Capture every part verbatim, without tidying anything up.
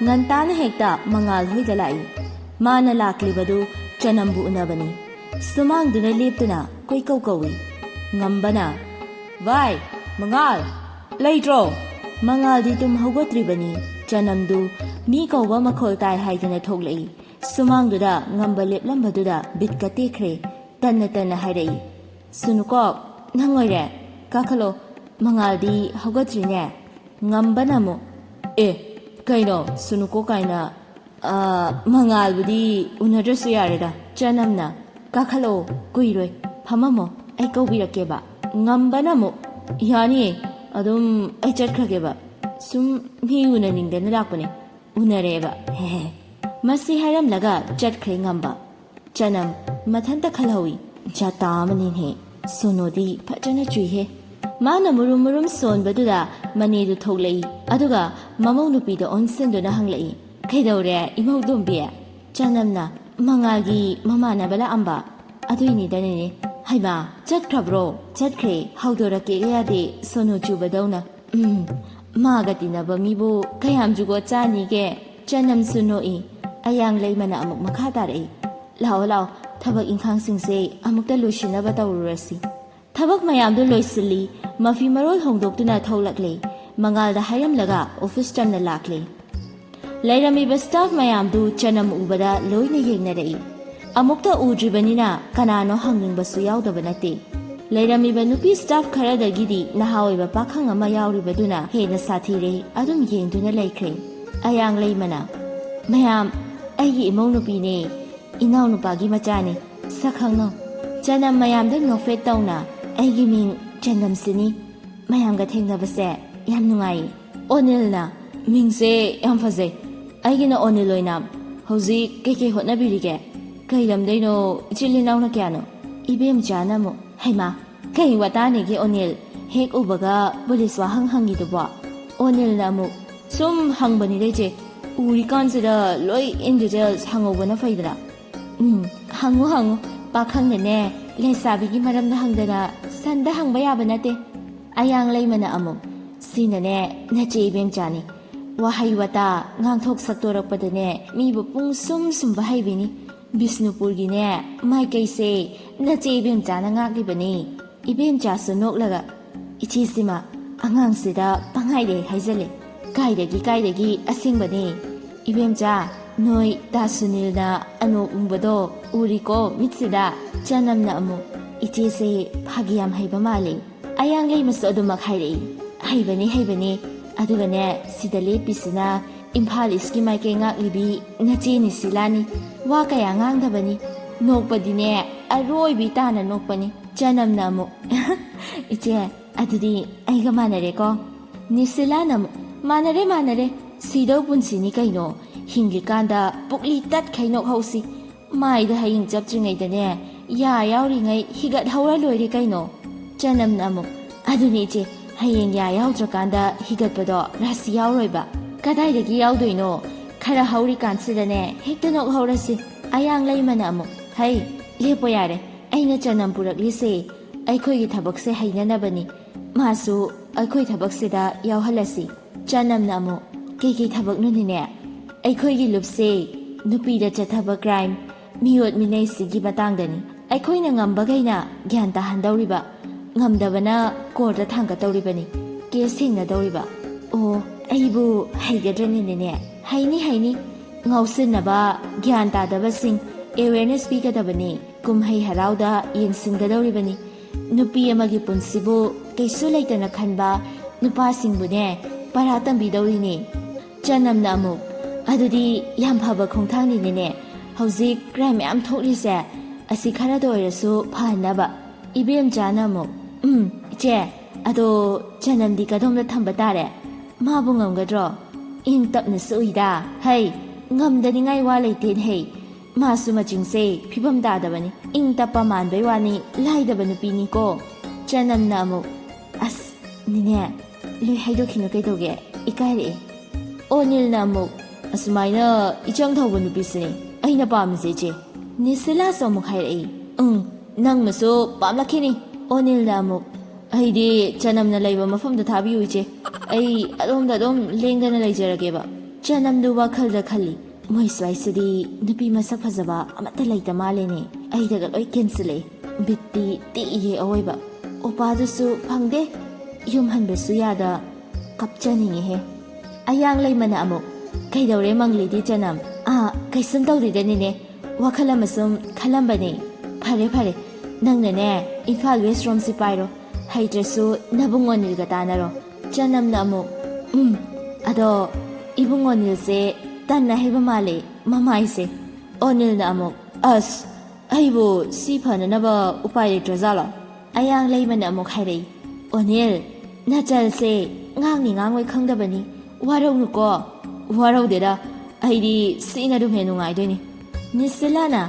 ꯉꯟꯇꯥꯅ ꯍꯦꯛꯇ ꯃꯉꯥꯜ ꯍꯣꯏꯗ ꯂꯥꯛꯏ꯫ ꯃꯥꯅ ꯂꯥꯛꯂꯤꯕꯗꯨ ꯆꯅꯝꯕꯨ ꯎꯅꯕꯅꯤ꯫ ꯁꯨꯃꯥꯡꯗꯨꯗ ꯂꯦꯞꯇꯨꯅ ꯀꯣꯏꯀꯧ ꯀꯧꯏ꯫ ꯉꯝꯕꯅ, "ꯚꯥꯏ, ꯃꯉꯥꯜ, ꯂꯩꯇ꯭ꯔꯣ?" ꯃꯉꯥꯜꯗꯤ ꯇꯨꯝ ꯍꯧꯒꯠꯇ꯭ꯔꯤꯕꯅꯤ꯫ ꯆꯅꯝꯗꯨ ꯃꯤ ꯀꯧꯕ ꯃꯈꯣꯜ ꯇꯥꯏ ꯍꯥꯏꯗꯅ ꯊꯣꯛꯂꯛꯏ꯫ ꯁꯨꯃꯥꯡꯗꯨꯗ ꯉꯝꯕ ꯂꯦꯞꯂꯝꯕꯗꯨꯗ ꯕꯤꯠꯀ ꯇꯦꯛꯈ꯭ꯔꯦ꯫ ꯇꯟꯅ ꯇꯟꯅ ꯍꯥꯏꯔꯛꯏ, "ꯁꯨꯅꯨꯀꯣꯛ, ꯅꯪ ꯑꯣꯏꯔꯦ? ꯀꯥꯈꯠꯂꯣ꯫ ꯃꯉꯥꯜꯗꯤ ꯍꯧꯒꯠꯇ꯭ꯔꯤꯅꯦ?" ꯉꯝꯕꯅ ꯑꯃꯨꯛ, "ꯑꯦ, ꯀꯩꯅꯣ ꯁꯨꯅꯨꯀꯣꯛ ꯀꯥꯏꯅ? ꯑ, ꯃꯉꯥꯜꯕꯨꯗꯤ ꯎꯅꯗ꯭ꯔꯁꯨ ꯌꯥꯔꯦꯗ꯫" ꯆꯅꯝꯅ, "ꯀꯥꯈꯠꯂꯛꯑꯣ, ꯀꯨꯏꯔꯣꯏ, ꯐꯝꯃꯝꯃꯣ, ꯑꯩ ꯀꯧꯕꯤꯔꯛꯀꯦꯕ꯫" ꯉꯝꯕꯅ ꯑꯃꯨꯛ, "ꯌꯥꯅꯤꯌꯦ, ꯑꯗꯨꯝ ꯑꯩ ꯆꯠꯈ꯭ꯔꯒꯦꯕ꯫ ꯁꯨꯝ ꯃꯤ ꯎꯅꯅꯤꯡꯗꯅ ꯂꯥꯛꯄꯅꯦ, ꯎꯅꯔꯦꯕ꯫ ꯍꯦꯍꯦ꯫" ꯃꯁꯤ ꯍꯥꯏꯔꯝꯂꯒ ꯆꯠꯈ꯭ꯔꯦ ꯉꯝꯕ꯫ ꯆꯅꯝ ꯃꯊꯟꯇ ꯈꯜꯍꯧꯏ, "ꯖꯥꯇꯥ ꯑꯃꯅꯤꯅꯦ, ꯁꯣꯅꯣꯗꯤ ꯐꯖꯅ ꯆꯨꯏꯍꯦ꯫" ꯃꯥꯅ ꯃꯨꯔꯨꯝ ꯃꯨꯔꯨꯝ ꯁꯣꯟꯕꯗꯨꯗ ꯃꯅꯦꯗꯨ ꯊꯣꯛꯂꯛꯏ꯫ ꯑꯗꯨꯒ ꯃꯃꯧ ꯅꯨꯄꯤꯗ ꯑꯣꯟꯁꯤꯟꯗꯨꯅ ꯍꯪꯂꯛꯏ, "ꯀꯩꯗꯧꯔꯦ, ꯏꯃꯧ ꯇꯣꯝꯕꯤ?" ꯆꯅꯝꯅ, "ꯃꯉꯥꯜꯒꯤ ꯃꯃꯥꯟꯅꯕ ꯂꯥꯛꯑꯝꯕ, ꯑꯗꯨꯏꯅꯤꯗꯅꯦ꯫" "ꯍꯩꯃꯥ, ꯆꯠꯈ꯭ꯔꯕ꯭ꯔꯣ?" "ꯆꯠꯈ꯭ꯔꯦ, ꯍꯧꯗꯣꯔꯛꯀꯦꯒ ꯌꯥꯗꯦ, ꯁꯣꯅꯣ ꯆꯨꯕꯗꯧꯅ꯫" "ꯎꯝ, ꯃꯥꯒ ꯇꯤꯟꯅꯕ ꯃꯤꯕꯨ ꯀꯌꯥꯝ ꯖꯨꯒꯣꯠ ꯆꯥꯅꯤꯒꯦ?" ꯆꯅꯝꯁꯨ ꯅꯣꯛꯏ꯫ ꯑꯌꯥꯡ ꯂꯩꯃꯅ ꯑꯃꯨꯛ ꯃꯈꯥ ꯇꯥꯔꯛꯏ, "ꯂꯥꯛꯑꯣ, ꯂꯥꯛꯑꯣ, ꯊꯕꯛ ꯏꯪꯈꯥꯡꯁꯤꯡꯁꯦ ꯑꯃꯨꯛꯇ ꯂꯣꯏꯁꯤꯟꯅꯕ ꯇꯧꯔꯨꯔꯁꯤ꯫" ꯊꯕꯛ ꯃꯌꯥꯝꯗꯨ ꯂꯣꯏꯁꯤꯜꯂꯤ꯫ ꯃꯐꯤ ꯃꯔꯣꯜ ꯍꯣꯡꯗꯣꯛꯇꯨꯅ ꯊꯣꯛꯂꯛꯂꯦ꯫ ꯃꯉꯥꯜꯗ ꯍꯥꯏꯔꯝꯂꯒ ꯑꯣꯐꯤꯁ ꯆꯝꯅ ꯂꯥꯛꯂꯦ꯫ ꯂꯩꯔꯝꯃꯤꯕ ꯁ꯭ꯇꯥꯐ ꯃꯌꯥꯝꯗꯨ ꯆꯅꯝ ꯎꯕꯗ ꯂꯣꯏꯅ ꯌꯦꯡꯅꯔꯛꯏ꯫ ꯑꯃꯨꯛꯇ ꯎꯗ꯭ꯔꯤꯕꯅꯤꯅ ꯀꯅꯥꯅꯣ ꯍꯪꯅꯤꯡꯕꯁꯨ ꯌꯥꯎꯗꯕ ꯅꯠꯇꯦ꯫ ꯂꯩꯔꯝꯃꯤꯕ ꯅꯨꯄꯤ ꯁ꯭ꯇꯥꯐ ꯈꯔꯗꯒꯤꯗꯤ ꯅꯍꯥ ꯑꯣꯏꯕ ꯄꯥꯈꯪ ꯑꯃ ꯌꯥꯎꯔꯤꯕꯗꯨꯅ ꯍꯦꯟꯅ ꯁꯥꯊꯤꯔꯦ, ꯑꯗꯨꯝ ꯌꯦꯡꯗꯨꯅ ꯂꯩꯈ꯭ꯔꯦ꯫ ꯑꯌꯥꯡ ꯂꯩꯃꯅ, "ꯃꯌꯥꯝ, ꯑꯩꯒꯤ ꯏꯃꯧ ꯅꯨꯄꯤꯅꯦ, ꯏꯅꯥꯎꯅꯨꯄꯥꯒꯤ ꯃꯆꯥꯅꯦ, ꯁꯛ ꯈꯪꯅꯧ꯫" ꯆꯅꯝ ꯃꯌꯥꯝꯗ ꯅꯣꯛꯐꯦꯠ ꯇꯧꯅ, "ꯑꯩꯒꯤ ꯃꯤꯡ ꯆꯅꯝꯁꯤꯅꯤ, ꯃꯌꯥꯝꯒ ꯊꯦꯡꯅꯕꯁꯦ ꯌꯥꯝ ꯅꯨꯡꯉꯥꯏꯌꯦ꯫" ꯑꯣꯅꯤꯜꯅ, "ꯃꯤꯡꯁꯦ ꯌꯥꯝ ꯐꯖꯩ, ꯑꯩꯒꯤꯅ ꯑꯣꯅꯤꯜ ꯑꯣꯏꯅ꯫ ꯍꯧꯖꯤꯛ ꯀꯩꯀꯩ ꯍꯣꯠꯅꯕꯤꯔꯤꯒꯦ? ꯀꯩ ꯂꯝꯗꯩꯅꯣ? ꯏꯆꯤꯜ ꯏꯅꯥꯎꯅ ꯀꯌꯥꯅꯣ?" ꯏꯕꯦꯝꯆꯥꯅ ꯑꯃꯨꯛ, "ꯍꯩꯃꯥ, ꯀꯩ ꯋꯥꯇꯥꯅꯦꯒꯦ ꯑꯣꯅꯤꯜ? ꯍꯦꯛ ꯎꯕꯒ ꯄꯨꯂꯤꯁ ꯋꯥꯍꯪ ꯍꯪꯉꯤꯗꯨꯕꯣ?" ꯑꯣꯅꯤꯜꯅ ꯑꯃꯨꯛ, "ꯁꯨꯝ ꯍꯪꯕꯅꯤꯗ ꯏꯆꯦ, ꯎꯔꯤꯀꯥꯟꯁꯤꯗ ꯂꯣꯏ in details ꯍꯪꯍꯧꯕꯅ ꯐꯩꯗꯅ꯫" "ꯎꯝ, ꯍꯪꯉꯨ ꯍꯪꯉꯨ, ꯄꯥꯈꯪꯅꯅꯦ ꯂꯩꯁꯥꯕꯤꯒꯤ ꯃꯔꯝꯗ ꯍꯪꯗꯅ ꯁꯟꯗ ꯍꯪꯕ ꯌꯥꯕ ꯅꯠꯇꯦ꯫" ꯑꯌꯥꯡ ꯂꯩꯃꯅ ꯑꯃꯨꯛ, "ꯁꯤꯅꯅꯦ ꯅꯆꯦ ꯏꯕꯦꯝꯆꯥꯅꯤ, ꯋꯥꯍꯩ ꯋꯥꯇꯥ ꯉꯥꯡꯊꯣꯛ ꯁꯛꯇꯣꯔꯛꯄꯗꯅꯦ, ꯃꯤꯕꯨ ꯄꯨꯡ ꯁꯨꯝ ꯁꯨꯝꯕ ꯍꯩꯕꯤꯅꯤ꯫ ꯕꯤꯁꯅꯨꯄꯨꯔꯒꯤꯅꯦ, ꯃꯥꯏꯀꯩꯁꯦ ꯅꯆꯦ ꯏꯕꯦꯝꯆꯥꯅ ꯉꯥꯛꯂꯤꯕꯅꯤ꯫ ꯏꯕꯦꯝꯆꯥꯁꯨ ꯅꯣꯛꯂꯒ, "ꯏꯆꯦꯁꯤꯃ ꯑꯉꯥꯡꯁꯤꯗ ꯄꯪꯍꯥꯏꯗ ꯍꯥꯏꯖꯜꯂꯦ꯫ ꯀꯥꯏꯗꯒꯤ, ꯀꯥꯏꯗꯒꯤ ꯑꯁꯦꯡꯕꯅꯦ꯫ ꯏꯕꯦꯝꯆꯥ, ꯅꯣꯏ ꯇꯥ ꯁꯨꯅꯤꯜꯅ ꯑꯅꯣꯞ ꯎꯪꯕꯗꯣ ꯎꯔꯤꯀꯣ ꯃꯤꯠꯁꯤꯗ?" ꯆꯅꯝꯅ ꯑꯃꯨꯛ, "ꯏꯆꯦꯁꯦ ꯐꯥꯒꯤ ꯌꯥꯝ ꯍꯩꯕ ꯃꯥꯜꯂꯦ꯫ ꯑꯌꯥꯡ ꯂꯩꯃꯁꯨ ꯑꯗꯨꯃꯛ ꯍꯥꯏꯔꯛꯏ꯫ ꯍꯩꯕꯅꯦ, ꯍꯩꯕꯅꯦ꯫ ꯑꯗꯨꯒꯅꯦ, ꯁꯤꯗ ꯂꯦꯞꯄꯤꯁꯤꯅ ꯏꯝꯐꯥꯜ ꯏꯁꯀꯤ ꯃꯥꯏꯀꯩ ꯉꯥꯛꯂꯤꯕꯤ ꯅꯆꯦ ꯅꯤꯁꯤꯂꯥꯅꯤ꯫ ꯋꯥ ꯀꯌꯥ ꯉꯥꯡꯗꯕꯅꯤ꯫ ꯅꯣꯛꯄꯗꯤꯅꯦ, ꯑꯔꯣꯏꯕꯤ ꯇꯥꯅ ꯅꯣꯛꯄꯅꯤ꯫" ꯆꯅꯝꯅ ꯑꯃꯨꯛ, "ꯏꯆꯦ, ꯑꯗꯨꯗꯤ ꯑꯩꯒ ꯃꯥꯟꯅꯔꯦꯀꯣ?" ꯅꯤꯁꯤꯂꯥꯅ ꯑꯃꯨꯛ, "ꯃꯥꯟꯅꯔꯦ, ꯃꯥꯟꯅꯔꯦ꯫ ꯁꯤꯗꯧ ꯄꯨꯟꯁꯤꯅꯤ ꯀꯩꯅꯣ꯫ ꯍꯤꯡꯂꯤꯀꯥꯟꯗ ꯄꯨꯛꯂꯤ ꯇꯠꯈꯩ ꯅꯣꯛꯍꯧꯁꯤ꯫ ꯃꯥꯏꯗ ꯍꯌꯦꯡ ꯆꯞꯇ꯭ꯔꯤꯉꯩꯗꯅꯦ, ꯌꯥ ꯌꯥꯎꯔꯤꯉꯩ ꯍꯤꯒꯠꯍꯧꯔ ꯂꯣꯏꯔꯦ ꯀꯩꯅꯣ꯫" ꯆꯅꯝꯅ ꯑꯃꯨꯛ, "ꯑꯗꯨꯅꯤ ꯏꯆꯦ, ꯍꯌꯦꯡ ꯌꯥ ꯌꯥꯎꯗ꯭ꯔꯀꯥꯟꯗ ꯍꯤꯒꯠꯄꯗꯣ ꯔꯥꯁꯤ ꯌꯥꯎꯔꯣꯏꯕ꯫ ꯀꯗꯥꯏꯗꯒꯤ ꯌꯥꯎꯗꯣꯏꯅꯣ? ꯈꯔ ꯍꯧꯔꯤꯀꯥꯟꯁꯤꯗꯅꯦ ꯍꯦꯛꯇ ꯅꯣꯛꯍꯧꯔꯁꯤ꯫" ꯑꯌꯥꯡ ꯂꯩꯃꯅ ꯑꯃꯨꯛ, "ꯍꯩ, ꯂꯦꯞꯄꯣ ꯌꯥꯔꯦ꯫ ꯑꯩꯅ ꯆꯅꯝ ꯄꯨꯔꯛꯂꯤꯁꯦ ꯑꯩꯈꯣꯏꯒꯤ ꯊꯕꯛꯁꯦ ꯍꯩꯅꯅꯕꯅꯤ꯫ ꯃꯥꯁꯨ ꯑꯩꯈꯣꯏ ꯊꯕꯛꯁꯤꯗ ꯌꯥꯎꯍꯜꯂꯁꯤ꯫" ꯆꯅꯝꯅ ꯑꯃꯨꯛ, "ꯀꯩꯀꯩ ꯊꯕꯛꯅꯣꯅꯤꯅꯦ?" "ꯑꯩꯈꯣꯏꯒꯤ ꯂꯨꯞꯁꯦ ꯅꯨꯄꯤꯗ ꯆꯠꯊꯕ ꯀ꯭ꯔꯥꯏꯝ, ꯃꯤꯑꯣꯠ ꯃꯤꯅꯩꯁꯤꯒꯤ ꯃꯇꯥꯡꯗꯅꯤ꯫ ꯑꯩꯈꯣꯏꯅ ꯉꯝꯕꯈꯩꯅ ꯒ꯭ꯌꯥꯟ ꯇꯥꯍꯟꯗꯧꯔꯤꯕ, ꯉꯝꯗꯕꯅ ꯀꯣꯔꯠꯇ ꯊꯥꯡꯒꯠꯇꯧꯔꯤꯕꯅꯤ, ꯀꯦꯁ ꯊꯦꯡꯅꯗꯧꯔꯤꯕ꯫" "ꯑꯣ, ꯑꯩꯕꯨ ꯍꯩꯒꯗ꯭ꯔꯅꯤꯅꯦ?" "ꯍꯩꯅꯤ, ꯍꯩꯅꯤ꯫ ꯉꯥꯎꯁꯤꯟꯅꯕ, ꯒ꯭ꯌꯥꯟ ꯇꯥꯗꯕꯁꯤꯡ ꯑꯦꯋꯦꯔꯅꯦꯁ ꯄꯤꯒꯗꯕꯅꯤ꯫ ꯀꯨꯝꯍꯩ ꯍꯔꯥꯎꯗ ꯌꯦꯡꯁꯤꯟꯒꯗꯧꯔꯤꯕꯅꯤ꯫ ꯅꯨꯄꯤ ꯑꯃꯒꯤ ꯄꯨꯟꯁꯤꯕꯨ ꯀꯩꯁꯨ ꯂꯩꯇꯅ ꯈꯟꯕ ꯅꯨꯄꯥꯁꯤꯡꯕꯨꯅꯦ ꯄꯔꯥ ꯇꯝꯕꯤꯗꯧꯔꯤꯅꯤ꯫" ꯆꯅꯝꯅ ꯑꯃꯨꯛ, "ꯑꯗꯨꯗꯤ ꯌꯥꯝ ꯐꯕ ꯈꯣꯡꯊꯥꯡꯅꯤꯅꯦ꯫ ꯍꯧꯖꯤꯛ ꯀ꯭ꯔꯥꯏꯝ ꯃꯌꯥꯝ ꯊꯣꯛꯂꯤꯁꯦ, ꯑꯁꯤ ꯈꯔꯗ ꯑꯣꯏꯔꯁꯨ ꯐꯍꯟꯅꯕ꯫" ꯏꯕꯦꯝꯆꯥꯅ ꯑꯃꯨꯛ, "ꯎꯝ, ꯏꯆꯦ, ꯑꯗꯣ ꯆꯅꯝꯗꯤ ꯀꯗꯣꯝꯗ ꯊꯝꯕ ꯇꯥꯔꯦ? ꯃꯥꯕꯨ ꯉꯝꯒꯗ꯭ꯔꯣ? ꯏꯪ ꯇꯞꯅꯁꯨ ꯎꯏꯗ꯫ ꯍꯩ, ꯉꯝꯗꯅꯤꯡꯉꯥꯏ ꯋꯥ ꯂꯩꯇꯦꯅꯦ ꯍꯩ꯫ ꯃꯥꯁꯨ ꯃꯆꯤꯡꯁꯦ ꯐꯤꯕꯝ ꯇꯥꯗꯕꯅꯤ꯫ ꯏꯪ ꯇꯞꯄ ꯃꯥꯟꯕꯩ ꯋꯥꯅꯤ, ꯂꯥꯏꯗꯕ ꯅꯨꯄꯤꯅꯤꯀꯣ꯫" ꯆꯅꯝꯅ ꯑꯃꯨꯛ, "ꯑꯁ, ꯅꯤꯅꯦ, ꯂꯣꯏ ꯍꯥꯏꯗꯣꯛꯈꯤꯅꯨ ꯀꯩꯗꯧꯒꯦ? ꯏꯀꯥꯏꯔꯛꯑꯦ꯫" ꯑꯣꯅꯤꯜꯅ ꯑꯃꯨꯛ, "ꯑꯁꯨꯃꯥꯏꯅ ꯏꯆꯪ ꯊꯧꯕ ꯅꯨꯄꯤꯁꯤꯅꯦ ꯑꯩꯅ ꯄꯥꯝꯃꯤꯁꯦ, ꯏꯆꯦ꯫" ꯅꯤꯁꯤꯂꯥꯁꯨ ꯑꯃꯨꯛ ꯍꯥꯏꯔꯛꯏ, "ꯎꯝ, ꯅꯪꯅꯁꯨ ꯄꯥꯝꯂꯛꯈꯤꯅꯤ꯫" ꯑꯣꯅꯤꯜꯅ ꯑꯃꯨꯛ, "ꯑꯩꯗꯤ ꯆꯅꯝꯅ ꯂꯩꯕ ꯃꯐꯝꯗ ꯊꯥꯕꯤꯌꯨ, ꯏꯆꯦ꯫ ꯑꯩ ꯑꯗꯣꯝꯗ ꯑꯗꯨꯝ ꯂꯦꯡꯗꯅ ꯂꯩꯖꯔꯒꯦꯕ꯫ ꯆꯅꯝꯗꯨ ꯋꯥꯈꯜꯗ ꯈꯜꯂꯤ, "ꯃꯣꯏ ꯁ꯭ꯋꯥꯏꯁꯤꯗꯤ ꯅꯨꯄꯤ ꯃꯁꯛ ꯐꯖꯕ ꯑꯃꯠꯇ ꯂꯩꯇ ꯃꯥꯜꯂꯦꯅꯦ, ꯑꯩꯗꯒ ꯂꯣꯏ ꯀꯦꯟꯁꯤꯜꯂꯛꯑꯦ, ꯕꯤꯠꯇꯤ ꯇꯦꯛꯏꯍꯦ ꯑꯋꯣꯏꯕ꯫ ꯎꯄꯥꯗꯨꯁꯨ ꯐꯪꯗꯦ, ꯌꯨꯝ ꯍꯟꯕꯁꯨ ꯌꯥꯗ, ꯀꯞꯆꯅꯤꯡꯉꯤꯍꯦ"꯫ ꯑꯌꯥꯡ ꯂꯩꯃꯅ ꯑꯃꯨꯛ, "ꯀꯩꯗꯧꯔꯦ ꯃꯪꯂꯤꯗꯤ ꯆꯅꯝ? ꯑꯥ, ꯀꯩꯁꯨꯝ ꯇꯧꯗꯦꯗꯅꯤꯅꯦ, ꯋꯥꯈꯜ ꯑꯃ ꯁꯨꯝ ꯈꯜꯂꯝꯕꯅꯦ꯫ ꯐꯔꯦ ꯐꯔꯦ, ꯅꯪꯅꯅꯦ ꯏꯝꯐꯥꯜ ꯋꯦꯁ ꯔꯣꯝꯁꯤ ꯄꯥꯏꯔꯣ, ꯍꯩꯇ꯭ꯔꯁꯨ ꯅꯕꯨꯡ ꯑꯣꯅꯤꯜꯒ ꯇꯥꯟꯅꯔꯣ"꯫ ꯆꯅꯝꯅ ꯑꯃꯨꯛ, "ꯎꯝ, ꯑꯗꯣ ꯏꯕꯨꯡ ꯑꯣꯅꯤꯜꯁꯦ ꯇꯟꯅ ꯍꯩꯕ ꯃꯥꯜꯂꯦ ꯃꯃꯥꯏꯁꯦ"꯫ ꯑꯣꯅꯤꯜꯅ ꯑꯃꯨꯛ, "ꯑꯁ, ꯑꯩꯕꯨ ꯁꯤ ꯐꯅꯅꯕ ꯎꯄꯥꯏ ꯂꯩꯇ꯭ꯔꯖꯥꯠꯂꯣ?" ꯑꯌꯥꯡ ꯂꯩꯃꯅ ꯑꯃꯨꯛ ꯍꯥꯏꯔꯛꯏ, "ꯑꯣꯅꯤꯜ, ꯅꯆꯜꯁꯦ ꯉꯥꯡꯅꯤ ꯉꯥꯡꯉꯣꯏ ꯈꯪꯗꯕꯅꯤ, ꯋꯥꯔꯧꯅꯨꯀꯣ"꯫ "ꯋꯥꯔꯧꯗꯦꯗ, ꯑꯩꯗꯤ ꯁꯤꯅ ꯑꯗꯨꯝ ꯍꯦꯟꯅ ꯅꯨꯡꯉꯥꯏꯗꯣꯏꯅꯤ"꯫ ꯅꯤꯁꯤꯂꯥꯅ,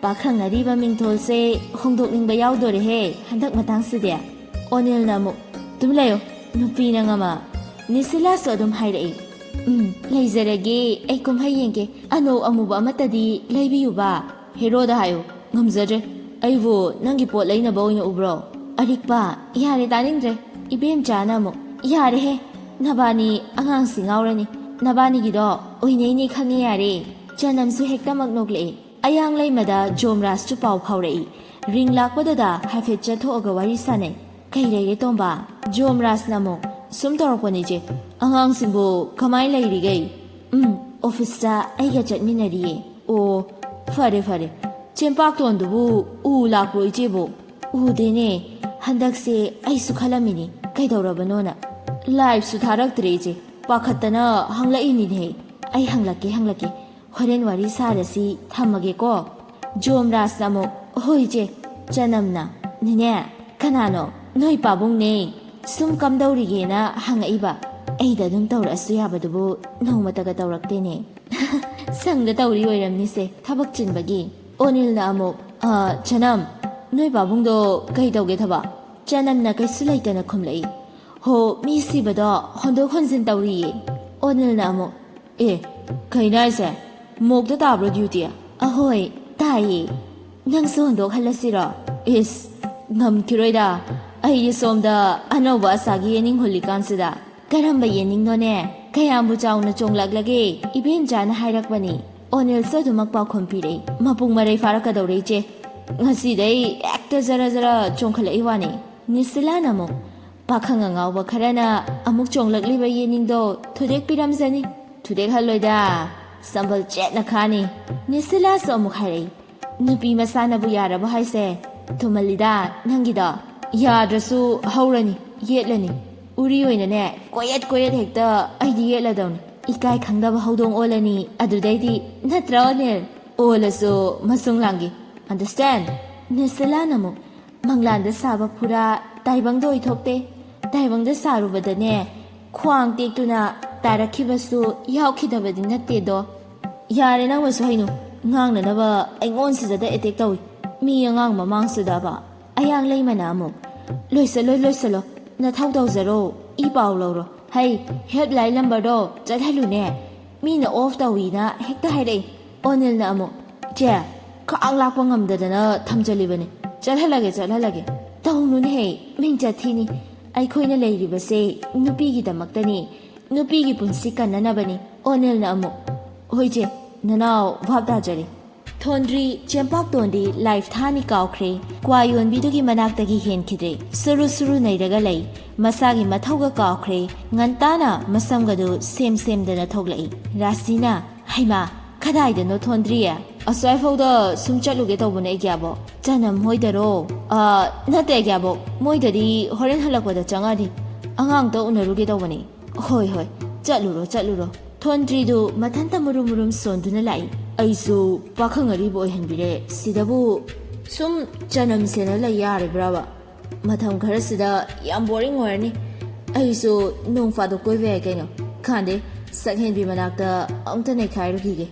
"ꯄꯥꯈꯪ ꯑꯔꯤꯕ ꯃꯤꯡꯊꯣꯜꯁꯦ ꯍꯣꯡꯗꯣꯛꯅꯤꯡꯕ ꯌꯥꯎꯗꯣꯔꯦꯍꯦ ꯍꯟꯗꯛ ꯃꯇꯥꯡꯁꯤꯗꯤ"꯫ ꯑꯣꯅꯤꯜꯅ ꯑꯃꯨꯛ, "ꯇꯨꯝ ꯂꯩꯌꯨ, ꯅꯨꯄꯤ ꯅꯪ ꯑꯃ"꯫ ꯅꯤꯁꯤꯂꯥꯁꯨ ꯑꯗꯨꯝ ꯍꯥꯏꯔꯛꯏ, "ꯎꯝ, ꯂꯩꯖꯔꯒꯦ, ꯑꯩ ꯀꯨꯝꯍꯩ ꯌꯦꯡꯒꯦ꯫ ꯑꯅꯧ ꯑꯃꯨꯕ ꯑꯃꯠꯇꯗꯤ ꯂꯩꯕꯤꯌꯨꯕ"꯫ "ꯍꯦꯔꯣꯗ ꯍꯥꯏꯌꯨ, ꯉꯝꯖꯗ꯭ꯔꯦ꯫ ꯑꯩꯕꯨ ꯅꯪꯒꯤ ꯄꯣꯠ ꯂꯩꯅꯕ ꯑꯣꯏꯅ ꯎꯕ꯭ꯔꯣ?" ꯑꯔꯤꯛꯄ, "ꯌꯥꯔꯦ, ꯇꯥꯅꯤꯡꯗ꯭ꯔꯦ"꯫ ꯏꯕꯦꯝꯆꯥꯅ ꯑꯃꯨꯛ, "ꯌꯥꯔꯦꯍꯦ, ꯅꯕꯥꯅꯤ ꯑꯉꯥꯡꯁꯤ ꯉꯥꯎꯔꯅꯤ꯫ ꯅꯕꯥꯅꯤꯒꯤꯗꯣ ꯑꯣꯏꯅꯩꯅꯦ ꯈꯪꯉꯦ ꯌꯥꯔꯦ"꯫ ꯆꯅꯝꯁꯨ ꯍꯦꯛꯇꯃꯛ ꯅꯣꯛꯂꯛꯏ꯫ ꯑꯌꯥꯡ ꯂꯩꯃꯗ ꯖꯣꯝꯔꯥꯖꯁꯨ ꯄꯥꯎ ꯐꯥꯎꯔꯛꯏ꯫ ꯔꯤꯡ ꯂꯥꯛꯄꯗꯨꯗ ꯍꯥꯏꯐꯦꯠ ꯆꯠꯊꯣꯛꯑꯒ ꯋꯥꯔꯤ ꯁꯥꯟꯅꯩ꯫ "ꯀꯩ ꯂꯩꯔꯦ ꯇꯣꯝꯕ?" ꯖꯣꯝꯔꯥꯖꯅ ꯑꯃꯨꯛ, "ꯁꯨꯝ ꯇꯧꯔꯛꯄꯅꯤ ꯏꯆꯦ, ꯑꯉꯥꯡꯁꯤꯡꯕꯨ ꯀꯃꯥꯏ ꯂꯩꯔꯤꯒꯩ?" "ꯎꯝ, ꯑꯣꯐꯤꯁꯇ ꯑꯩꯒ ꯆꯠꯃꯤꯟꯅꯔꯤꯌꯦ"꯫ "ꯑꯣ, ꯐꯔꯦ ꯐꯔꯦ꯫ ꯆꯦꯝꯄꯥꯛꯇꯣꯟꯗꯨꯕꯨ ꯎ ꯂꯥꯛꯄ꯭ꯔꯣ ꯏꯆꯦꯕꯨ?" "ꯎꯗꯦꯅꯦ, ꯍꯟꯗꯛꯁꯦ ꯑꯩꯁꯨ ꯈꯜꯂꯝꯃꯤꯅꯤ ꯀꯩꯗꯧꯔꯕꯅꯣꯅ꯫ ꯂꯥꯏꯐꯁꯨ ꯊꯥꯔꯛꯇ꯭ꯔꯦ ꯏꯆꯦ, ꯄꯥꯈꯠꯇꯅ ꯍꯪꯂꯛꯏꯅꯤꯅꯦ"꯫ "ꯑꯩ ꯍꯪꯂꯛꯀꯦ, ꯍꯪꯂꯛꯀꯦ, ꯍꯣꯔꯦꯟ ꯋꯥꯔꯤ ꯁꯥꯔꯁꯤ, ꯊꯝꯃꯒꯦꯀꯣ"꯫ ꯖꯣꯝꯔꯥꯖꯅ ꯑꯃꯨꯛ, "ꯍꯣꯏ ꯏꯆꯦ"꯫ ꯆꯅꯝꯅ, "ꯅꯦꯅꯦ, ꯀꯅꯥꯅꯣ?" "ꯅꯣꯏ ꯄꯥꯕꯨꯡꯅꯦ, ꯁꯨꯝ ꯀꯝꯗꯧꯔꯤꯒꯦꯅ ꯍꯪꯉꯛꯏꯕ꯫ ꯑꯩꯗ ꯑꯗꯨꯝ ꯇꯧꯔꯛꯑꯁꯨ ꯌꯥꯕꯗꯨꯕꯨ ꯅꯣꯡꯃꯇꯒ ꯇꯧꯔꯛꯇꯦꯅꯦ"꯫ "ꯁꯪꯗ ꯇꯧꯔꯤ ꯑꯣꯏꯔꯝꯅꯤꯁꯦ, ꯊꯕꯛ ꯆꯤꯟꯕꯒꯤ"꯫ ꯑꯣꯅꯤꯜꯅ ꯑꯃꯨꯛ, "ꯑ, ꯆꯅꯝ, ꯅꯣꯏ ꯄꯥꯕꯨꯡꯗꯣ ꯀꯩ ꯇꯧꯒꯦ ꯊꯕꯛ?" ꯆꯅꯝꯅ ꯀꯩꯁꯨ ꯂꯩꯇꯅ ꯈꯨꯝꯂꯛꯏ, "ꯍꯣ, ꯃꯤ ꯁꯤꯕꯗꯣ ꯍꯣꯟꯗꯣꯛ ꯍꯣꯟꯖꯤꯟ ꯇꯧꯔꯤꯌꯦ"꯫ ꯑꯣꯅꯤꯜꯅ ꯑꯃꯨꯛ, "ꯑꯦ, ꯀꯩꯅꯣ ꯍꯥꯏꯁꯦ? ꯃꯣꯛꯇ ꯇꯥꯕ꯭ꯔꯣ ꯗ꯭ꯌꯨꯇꯤ?" "ꯑꯍꯣꯏ, ꯇꯥꯏꯌꯦ꯫ ꯅꯪꯁꯨ ꯍꯣꯟꯗꯣꯛꯍꯜꯂꯁꯤꯔꯣ?" "ꯏꯁ, ꯉꯝꯈꯤꯔꯣꯏꯗ꯫ ꯑꯩꯗꯤ ꯁꯣꯝꯗ ꯑꯅꯧꯕ ꯑꯁꯥꯒꯤ ꯌꯦꯅꯤꯡ ꯍꯨꯜꯂꯤꯀꯥꯟꯁꯤꯗ"꯫ "ꯀꯔꯝꯕ ꯌꯦꯅꯤꯡꯅꯣꯅꯦ? ꯀꯌꯥꯝꯕꯨ ꯆꯥꯎꯅ ꯆꯣꯡꯂꯛꯂꯒꯦ?" ꯏꯕꯦꯟꯆꯥꯅ ꯍꯥꯏꯔꯛꯄꯅꯤ꯫ ꯑꯣꯅꯤꯜꯁꯨ ꯑꯗꯨꯃꯛ ꯄꯥꯎꯈꯨꯝ ꯄꯤꯔꯛꯏ꯫ "ꯃꯄꯨꯡ ꯃꯔꯩ ꯐꯥꯔꯛꯀꯗꯧꯔꯦ, ꯏꯆꯦ꯫ ꯉꯁꯤꯗꯩ ꯍꯦꯛꯇ ꯖꯔ ꯖꯔ ꯆꯣꯡꯈꯠꯂꯛꯏ ꯋꯥꯅꯤ꯫" ꯅꯤꯁꯤꯂꯥꯅ ꯑꯃꯨꯛ, "ꯄꯥꯈꯪ ꯑꯉꯥꯎꯕ ꯈꯔꯅ ꯑꯃꯨꯛ ꯆꯣꯡꯂꯛꯂꯤꯕ ꯌꯦꯅꯤꯡꯗꯣ ꯊꯨꯗꯦꯛꯄꯤꯔꯝꯖꯅꯤ꯫" "ꯊꯨꯗꯦꯛꯍꯜꯂꯣꯏꯗ, ꯁꯝꯕꯜ ꯆꯦꯠꯅ ꯈꯥꯅꯤ꯫" ꯅꯤꯁꯤꯂꯥꯁꯨ ꯑꯃꯨꯛ ꯍꯥꯏꯔꯛꯏ꯫ "ꯅꯨꯄꯤ ꯃꯁꯥꯅꯕꯨ ꯌꯥꯔꯕ ꯍꯥꯏꯁꯦ? ꯊꯨꯃꯜꯂꯤꯗ ꯅꯪꯒꯤꯗꯣ꯫ ꯌꯥꯗ꯭ꯔꯁꯨ ꯍꯧꯔꯅꯤ, ꯌꯦꯠꯂꯅꯤ꯫ ꯎꯔꯤ ꯑꯣꯏꯅꯅꯦ, ꯀꯣꯌꯦꯠ ꯀꯣꯌꯦꯠ ꯍꯦꯛꯇ ꯑꯩꯗꯤ ꯌꯦꯠꯂꯗꯧꯅꯤ꯫ ꯏꯀꯥꯏ ꯈꯪꯗꯕ ꯍꯧꯗꯣꯡ ꯑꯣꯜꯂꯅꯤ ꯑꯗꯨꯗꯩꯗꯤ, ꯅꯠꯇ꯭ꯔꯥ, ꯑꯣꯅꯤꯜ? ꯑꯣꯜꯂꯁꯨ ꯃꯁꯨꯡ ꯂꯥꯡꯒꯦ꯫ Understand?" ꯅꯤꯁꯤꯂꯥꯅ ꯑꯃꯨꯛ, "ꯃꯪꯂꯥꯟꯗ ꯁꯥꯕ ꯐꯨꯔꯥ ꯇꯥꯏꯕꯪꯗ ꯑꯣꯏꯊꯣꯛꯇꯦ꯫ ꯇꯥꯏꯕꯪꯗ ꯁꯥꯔꯨꯕꯗꯅꯦ, ꯈ꯭ꯋꯥꯡ ꯇꯦꯛꯇꯨꯅ ꯇꯥꯔꯛꯈꯤꯕꯁꯨ ꯌꯥꯎꯈꯤꯗꯕꯗꯤ ꯅꯠꯇꯦꯗꯣ꯫" "ꯌꯥꯔꯦ, ꯅꯪꯅꯁꯨ ꯍꯩꯅꯨ꯫ ꯉꯥꯡꯅꯅꯕ ꯑꯩꯉꯣꯟꯁꯤꯗꯗ ꯑꯦꯇꯦꯛ ꯇꯧꯏ꯫ ꯃꯤ ꯑꯉꯥꯡ ꯃꯃꯥꯡꯁꯤꯗꯕ꯫" ꯑꯌꯥꯡ ꯂꯩꯃꯅ ꯑꯃꯨꯛ, "ꯂꯣꯏꯁꯜꯂꯣ, ꯂꯣꯏꯁꯜꯂꯣ꯫ ꯅꯊꯧ ꯇꯧꯖꯔꯣ꯫ ꯏ ꯄꯥꯎ ꯂꯧꯔꯣ꯫ ꯍꯩ, ꯍꯦꯜꯞꯂꯥꯏꯟ ꯅꯝꯕꯔꯗꯣ ꯆꯠꯍꯜꯂꯨꯅꯦ꯫ ꯃꯤꯅ ꯑꯣꯐ ꯇꯧꯏꯅ ꯍꯦꯛꯇ ꯍꯥꯏꯔꯛꯏ꯫" ꯑꯣꯅꯤꯜꯅ ꯑꯃꯨꯛ, "ꯆꯦ, ꯈꯥꯡ ꯂꯥꯛꯄ ꯉꯝꯗꯗꯅ ꯊꯝꯖꯜꯂꯤꯕꯅꯤ꯫ ꯆꯠꯍꯜꯂꯒꯦ, ꯆꯠꯍꯜꯂꯒꯦ꯫" "ꯇꯧꯅꯨꯅꯦꯍꯦ, ꯃꯤꯡꯆꯠ ꯊꯤꯅꯤ꯫ ꯑꯩꯈꯣꯏꯅ ꯂꯩꯔꯤꯕꯁꯦ ꯅꯨꯄꯤꯒꯤꯗꯃꯛꯇꯅꯤ꯫ ꯅꯨꯄꯤꯒꯤ ꯄꯨꯟꯁꯤ ꯀꯟꯅꯅꯕꯅꯤ꯫" ꯑꯣꯅꯤꯜꯅ ꯑꯃꯨꯛ, "ꯍꯣꯏ ꯆꯦ, ꯅꯅꯥꯎ ꯚꯥꯞ ꯇꯥꯖꯔꯦ꯫" ꯊꯣꯟꯗ꯭ꯔꯤ ꯆꯦꯝꯄꯥꯛꯇꯣꯟꯗꯤ ꯂꯥꯏꯐ ꯊꯥꯅꯤ ꯀꯥꯎꯈ꯭ꯔꯦ꯫ ꯀ꯭ꯋꯥ ꯌꯣꯟꯕꯤꯗꯨꯒꯤ ꯃꯅꯥꯛꯇꯒꯤ ꯍꯦꯟꯈꯤꯗ꯭ꯔꯦ꯫ ꯁꯨꯔꯨ ꯁꯨꯔꯨ ꯅꯩꯔꯒ ꯂꯩ꯫ ꯃꯁꯥꯒꯤ ꯃꯊꯧꯒ ꯀꯥꯎꯈ꯭ꯔꯦ꯫ ꯉꯟꯇꯥꯅ ꯃꯁꯝꯒꯗꯨ ꯁꯦꯝ ꯁꯦꯝꯗꯅ ꯊꯣꯛꯂꯛꯏ꯫ ꯔꯥꯁꯤꯅ, "ꯍꯩꯃꯥ, ꯀꯗꯥꯏꯗꯅꯣ ꯊꯣꯟꯗ꯭ꯔꯤ?" "ꯑꯁ꯭ꯋꯥꯏꯐꯥꯎꯗ ꯁꯨꯝ ꯆꯠꯂꯨꯒꯦ ꯇꯧꯕꯅꯦ, ꯑꯩꯒꯤꯌꯥꯕꯣꯛ꯫" "ꯆꯅꯝ ꯍꯣꯏꯗꯔꯣ?" "ꯑ, ꯅꯠꯇꯦ, ꯑꯩꯒꯤꯌꯥꯕꯣꯛ꯫ ꯃꯣꯏꯗꯗꯤ ꯍꯣꯔꯦꯟ ꯍꯜꯂꯛꯄꯗ ꯆꯪꯉꯛꯑꯅꯤ꯫ ꯑꯉꯥꯡꯇ ꯎꯅꯔꯨꯒꯦ ꯇꯧꯕꯅꯦ꯫" "ꯍꯣꯏ, ꯍꯣꯏ, ꯆꯠꯂꯨꯔꯣ, ꯆꯠꯂꯨꯔꯣ꯫" ꯊꯣꯟꯗ꯭ꯔꯤꯗꯨ ꯃꯊꯟꯇ ꯃꯨꯔꯨꯝ ꯃꯨꯔꯨꯝ ꯁꯣꯟꯗꯨꯅ ꯂꯥꯛꯏ꯫ "ꯑꯩꯁꯨ ꯄꯥꯈꯪ ꯑꯔꯤꯕ ꯑꯣꯏꯍꯟꯕꯤꯔꯦ꯫ ꯁꯤꯗꯕꯨ ꯁꯨꯝ ꯆꯅꯝ ꯁꯦꯟꯅ ꯂꯩ ꯌꯥꯔꯤꯕ꯭ꯔꯥꯕ? ꯃꯇꯝ ꯈꯔꯁꯤꯗ ꯌꯥꯝ ꯕꯣꯔꯤꯡ ꯑꯣꯏꯔꯅꯤ꯫ ꯑꯩꯁꯨ ꯅꯣꯡ ꯐꯥꯗꯣꯛ ꯀꯣꯏꯕ ꯌꯥꯏ ꯀꯩꯅꯣ꯫ ꯈꯥꯟꯗꯦ, ꯁꯛꯍꯦꯟꯕꯤ ꯃꯅꯥꯛꯇ ꯑꯃꯨꯛꯇ ꯅꯩꯈꯥꯏꯔꯨꯈꯤꯒꯦ꯫"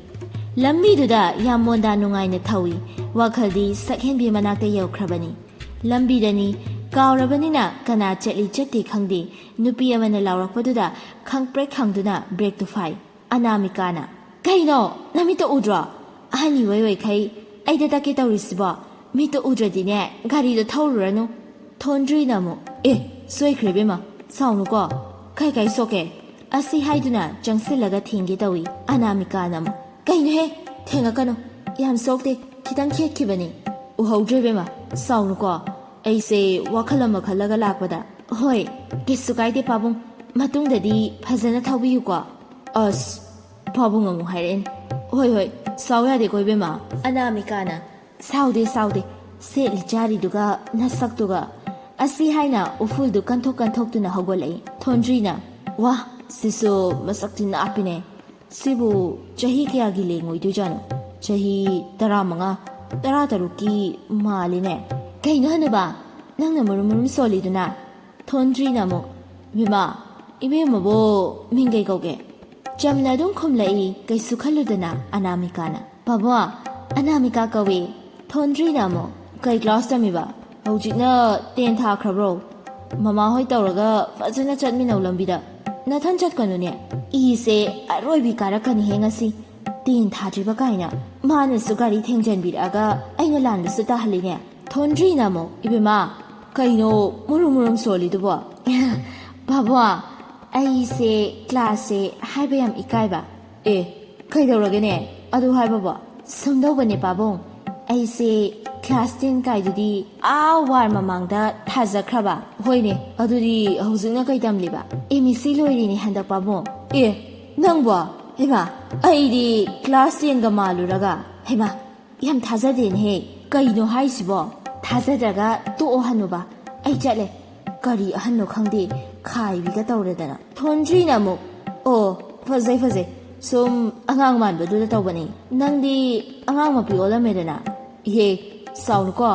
ꯂꯝꯕꯤꯗꯨꯗ ꯌꯥꯝ ꯃꯣꯟꯗꯥ ꯅꯨꯡꯉꯥꯏꯅ ꯊꯧꯏ꯫ ꯋꯥꯈꯜꯗꯤ ꯁꯛꯍꯦꯟꯕꯤ ꯃꯅꯥꯛꯇ ꯌꯧꯈ꯭ꯔꯕꯅꯤ꯫ ꯂꯝꯕꯤꯗꯅꯤ, ꯀꯥꯎꯔꯕꯅꯤꯅ ꯀꯅꯥ ꯆꯠꯂꯤ ꯆꯠꯇꯦ ꯈꯪꯗꯦ꯫ ꯅꯨꯄꯤ ꯑꯃꯅ ꯂꯥꯎꯔꯛꯄꯗꯨꯗ ꯈꯪꯄ꯭ꯔꯦꯛ ꯈꯪꯗꯨꯅ ꯕ꯭ꯔꯦꯛꯇꯨ ꯐꯥꯏ꯫ ꯑꯅꯥꯃꯤꯀꯥꯅ, "ꯀꯩꯅꯣ? ꯅꯃꯤꯠꯇ ꯎꯗ꯭ꯔꯣ? ꯑꯍꯟ ꯏꯋꯩ ꯑꯣꯏꯈꯩ ꯑꯩꯗ ꯇꯛꯀꯦ ꯇꯧꯔꯤꯁꯤꯕꯣ? ꯃꯤꯠꯇ ꯎꯗ꯭ꯔꯗꯤꯅꯦ, ꯒꯥꯔꯤꯗꯣ ꯊꯧꯔꯨꯔꯅꯨ꯫" ꯊꯣꯟꯗ꯭ꯔꯤꯅ ꯑꯃꯨꯛ, "ꯑꯦ, ꯁꯣꯏꯈ꯭ꯔꯦ ꯏꯕꯦꯝꯃ, ꯁꯥꯎꯅꯨꯀꯣ꯫ "ꯀꯩ ꯀꯩ ꯁꯣꯛꯀꯦ?" ꯑꯁꯤ ꯍꯥꯏꯗꯨꯅ ꯆꯪꯁꯤꯜꯂꯒ ꯊꯦꯡꯒꯦ ꯇꯧꯏ꯫ ꯑꯅꯥꯃꯤꯀꯥꯅ ꯑꯃꯨꯛ, "ꯀꯩꯅꯣꯍꯦ, ꯊꯦꯡꯉꯛꯀꯅꯨ, ꯌꯥꯝ ꯁꯣꯛꯇꯦ, ꯈꯤꯇꯪ ꯈꯦꯠꯈꯤꯕꯅꯤ꯫ ꯎꯍꯧꯗ꯭ꯔꯦ ꯏꯕꯦꯝꯃ, ꯁꯥꯎꯅꯨꯀꯣ, ꯑꯩꯁꯦ ꯋꯥꯈꯜ ꯑꯃ ꯈꯜꯂꯒ ꯂꯥꯛꯄꯗ"꯫ "ꯍꯣꯏ, ꯀꯩꯁꯨ ꯀꯥꯏꯗꯦ ꯄꯥꯕꯨꯡ, ꯃꯇꯨꯡꯗꯗꯤ ꯐꯖꯅ ꯊꯧꯕꯤꯌꯨꯀꯣ"꯫ ꯑꯁ, ꯄꯥꯕꯨꯡ ꯑꯃꯨꯛ ꯍꯥꯏꯔꯛꯑꯦꯅꯦ꯫ "ꯍꯣꯏ ꯍꯣꯏ, ꯁꯥꯎ ꯌꯥꯗꯦꯀꯣ ꯏꯕꯦꯝꯃ"꯫ ꯑꯅꯥꯃꯤꯀꯥꯅ, "ꯁꯥꯎꯗꯦ ꯁꯥꯎꯗꯦ, ꯁꯦꯠꯂꯤ ꯆꯥꯔꯤꯗꯨꯒ ꯅꯁꯛꯇꯨꯒ"꯫ ꯑꯁꯤ ꯍꯥꯏꯅ ꯎꯐꯨꯜꯗꯨ ꯀꯟꯊꯣꯛ ꯀꯟꯊꯣꯛꯇꯨꯅ ꯍꯧꯒꯠꯂꯛꯏ꯫ ꯊꯣꯟꯗ꯭ꯔꯤꯅ, "ꯋꯥ, ꯁꯤꯁꯨ ꯃꯁꯛꯇꯤ ꯅꯥꯞꯄꯤꯅꯦ꯫ ꯁꯤꯕꯨ ꯆꯍꯤ ꯀꯌꯥꯒꯤ ꯂꯦꯡ ꯑꯣꯏꯗꯣꯏꯖꯥꯠꯅꯣ? ꯆꯍꯤ ꯇꯔꯥꯃꯉꯥ, ꯇꯔꯥꯇꯔꯨꯛꯀꯤ ꯃꯥꯜꯂꯤꯅꯦ"꯫ "ꯀꯩꯅꯣ ꯍꯅꯨꯕ, ꯅꯪꯅ ꯃꯨꯔꯨꯝ ꯃꯨꯔꯨꯝ ꯁꯣꯜꯂꯤꯗꯨꯅ?" ꯊꯣꯟꯗ꯭ꯔꯤꯅ ꯑꯃꯨꯛ, "ꯏꯕꯦꯝꯃ, ꯏꯕꯦꯝꯃꯕꯨ ꯃꯤꯡ ꯀꯩ ꯀꯧꯒꯦ?" ꯆꯝꯅ ꯑꯗꯨꯝ ꯈꯨꯝꯂꯛꯏ, ꯀꯩꯁꯨ ꯈꯜꯂꯨꯗꯅ ꯑꯅꯥꯃꯤꯀꯥꯅ꯫ "ꯄꯥꯕꯨꯡ, ꯑꯅꯥꯃꯤꯀꯥ ꯀꯧꯏ"꯫ ꯊꯣꯟꯗ꯭ꯔꯤꯅ ꯑꯃꯨꯛ, "ꯀꯩ ꯀ꯭ꯂꯥꯁ ꯇꯝꯃꯤꯕ? ꯍꯧꯖꯤꯛꯅ ꯇꯦꯟ ꯊꯥꯈ꯭ꯔꯕ꯭ꯔꯣ? ꯃꯃꯥꯍꯣꯏ ꯇꯧꯔꯒ ꯐꯖꯅ ꯆꯠꯃꯤꯟꯅꯧ ꯂꯝꯕꯤꯗ꯫ ꯅꯊꯟ ꯆꯠꯀꯅꯨꯅꯦ꯫ ꯏꯁꯦ ꯑꯔꯣꯏꯕꯤ ꯀꯥꯔꯛꯀꯅꯤꯍꯦ ꯉꯁꯤ꯫ ꯇꯦꯟ ꯊꯥꯗ꯭ꯔꯤꯕ ꯀꯥꯏꯅ ꯃꯥꯅꯁꯨ ꯒꯥꯔꯤ ꯊꯦꯡꯖꯟꯕꯤꯔꯛꯑꯒ ꯑꯩꯅ ꯂꯥꯟꯕꯁꯨ ꯇꯥꯍꯜꯂꯤꯅꯦ"꯫ ꯊꯣꯟꯗ꯭ꯔꯤꯅ ꯑꯃꯨꯛ, "ꯏꯕꯦꯝꯃ, ꯀꯩꯅꯣ ꯃꯨꯔꯨꯝ ꯃꯨꯔꯨꯝ ꯁꯣꯜꯂꯤꯗꯨꯕꯣ?" "ꯄꯥꯕꯨꯡ, ꯑꯩꯁꯦ ꯀ꯭ꯂꯥꯁꯁꯦ ꯍꯥꯏꯕ ꯌꯥꯝ ꯏꯀꯥꯏꯕ"꯫ "ꯑꯦ, ꯀꯩꯗꯧꯔꯒꯦꯅꯦ ꯑꯗꯨ ꯍꯥꯏꯕꯕꯣ?" "ꯁꯨꯝꯗꯧꯕꯅꯦ ꯄꯥꯕꯨꯡ, ꯑꯩꯁꯦ ꯀ꯭ꯂꯥꯁ ꯇꯦꯟ ꯀꯥꯏꯗꯨꯗꯤ ꯑꯥ ꯋꯥꯔ ꯃꯃꯥꯡꯗ ꯊꯥꯖꯈ꯭ꯔꯕ"꯫ "ꯍꯣꯏꯅꯦ, ꯑꯗꯨꯗꯤ ꯍꯧꯖꯤꯛꯅ ꯀꯩ ꯇꯝꯂꯤꯕ?" "ꯑꯦꯝ ꯏ ꯁꯤ ꯂꯣꯏꯔꯤꯅꯦ ꯍꯟꯗꯛ ꯄꯥꯕꯨꯡ"꯫ "ꯑꯦ, ꯅꯪꯕꯣ? ꯍꯩꯃꯥ, ꯑꯩꯗꯤ ꯀ꯭ꯂꯥꯁ ꯇꯦꯟꯒ ꯃꯥꯜꯂꯨꯔꯒ꯫ ꯍꯩꯃꯥ, ꯌꯥꯝ ꯊꯥꯖꯗꯦꯅꯦꯍꯦ꯫ ꯀꯩꯅꯣ ꯍꯥꯏꯁꯤꯕꯣ? ꯊꯥꯖꯗ꯭ꯔꯒ ꯇꯣꯛꯑꯣ ꯍꯅꯨꯕ꯫ ꯑꯩ ꯆꯠꯂꯦ꯫ ꯀꯔꯤ ꯑꯍꯟꯅꯣ ꯈꯪꯗꯦ, ꯈꯥꯏꯕꯤꯒ ꯇꯧꯔꯗꯅ"꯫ ꯊꯣꯟꯗ꯭ꯔꯤꯅ ꯑꯃꯨꯛ, "ꯑꯣ, ꯐꯖꯩ ꯐꯖꯩ, ꯁꯨꯝ ꯑꯉꯥꯡ ꯃꯥꯟꯕꯗꯨꯗ ꯇꯧꯕꯅꯤ꯫ ꯅꯪꯗꯤ ꯑꯉꯥꯡ ꯃꯄꯤ ꯑꯣꯜꯂꯝꯃꯦꯗꯅ꯫ ꯏꯍꯦ, ꯁꯥꯎꯅꯨꯀꯣ,